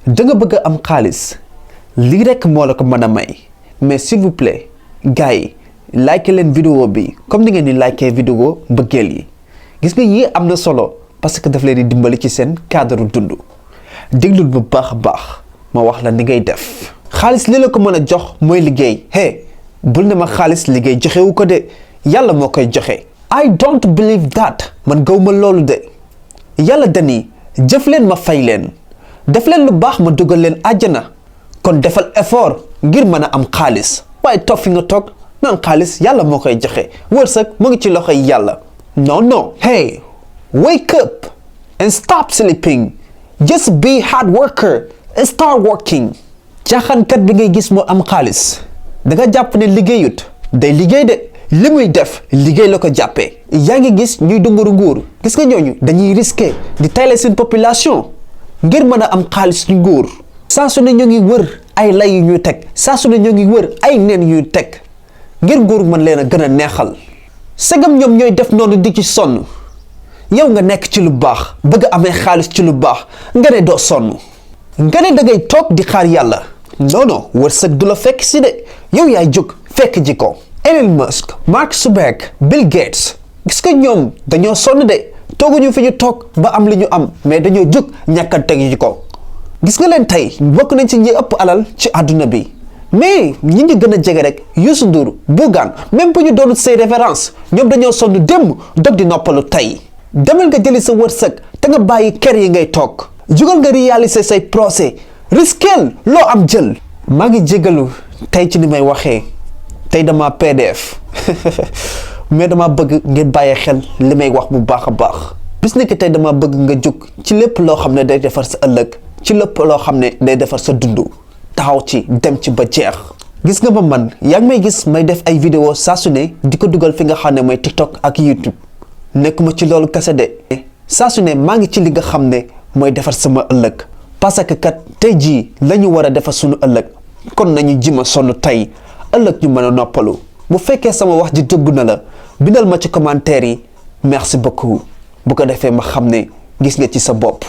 da nga bëgg am xaalis lii rek moo la ko mën a may mais s'il vous plaît gars yi like leen vidéo bi comme ni ngeen di liker vidéo mbëggeel yi gis nga yii am na solo parce que daf leen di dimbali ci seen cadre dund déglul bu baax a baax ma wax la ni ngay def xaalis li la ko mën a jox mooy liggéey bul ne ma xaalis liggéey joxewu ko de yàlla moo koy joxe I don't believe that man gaw ma loolu de yàlla dani jëf leen ma fay leen def leen lu baax ma dugal leen àjjana kon defal effort ngir mën a am xaalis waaye toog fi nga toog naan xaalis yàlla moo koy joxe wërsëg mu ngi ci loxoy yàlla non wake up and stop sleeping just be hard worker and start working caaxaankat bi ngay gis moo am xaalis da nga jàpp ne liggéeyut day liggéey de li muy def liggéey la ko jàppee yaa ngi gis ñuy dunguru nguur gis nga ñooñu dañuy risqué di tayle seen population ngir mën a am xaalis ci nguur saa su ne ñoo ngi wër ay lay yu ñuy teg saa su ne ñoo ngi wër ay neen yuy teg ngir nguur mën leen a gën a neexal segam ñoom ñooy def noonu di ci sonn yow nga nekk ci lu baax bëgg a amee xaalis ci lu baax nga ne doo sonn nga ne da ngay toog di xaar yàlla non wërsëg du la fekk si de yow yaay jóg fekk ji ko Elon Musk Mark Zuckerberg Bill Gates gis nga ñoom dañoo sonn de tooguñu fi ñu toog ba am li ñu am mais dañoo jóg ñàkkante ji ko gis nga leen tey bokk nañ ci ñi ëpp alal ci àdduna bi mais ñi ngi gën a jege rek Youssou Ndour Bougane même bu ñu doonut say référence ñoom dañoo sonn démb dog di noppalu tey demal nga jëli sa wërsëg te nga bàyyi kër yi ngay toog jugal nga réaliser say procès risqueel loo am jël maa ngi jégalu tey ci ni may waxee tey dama PDF mais dama bëgg ngeen bàyyi xel li may wax bu baax a baax bis nekk tey dama bëgg nga jóg ci lépp loo xam ne day defar sa ëllëg ci lépp loo xam ne day defar sa dund taxaw ci dem ci ba jeex gis nga ma man yaa ngi may gis may def ay vidéo saa su ne di ko dugal fi nga xam ne mooy TikTok ak YouTube nekkuma ci loolu kese de saa su ne maa ngi ci li nga xam ne mooy defar sama ëllëg parce que kat tey jii la ñu war a defar sunu ëllëg kon nañu jima sonn tey ëllëg ñu mën a noppalu bu fekkee sama wax ji dëgg na la bindal ma ci commentaire yi merci beaucoup bu ko defee ma xam ne gis nga ci sa bopp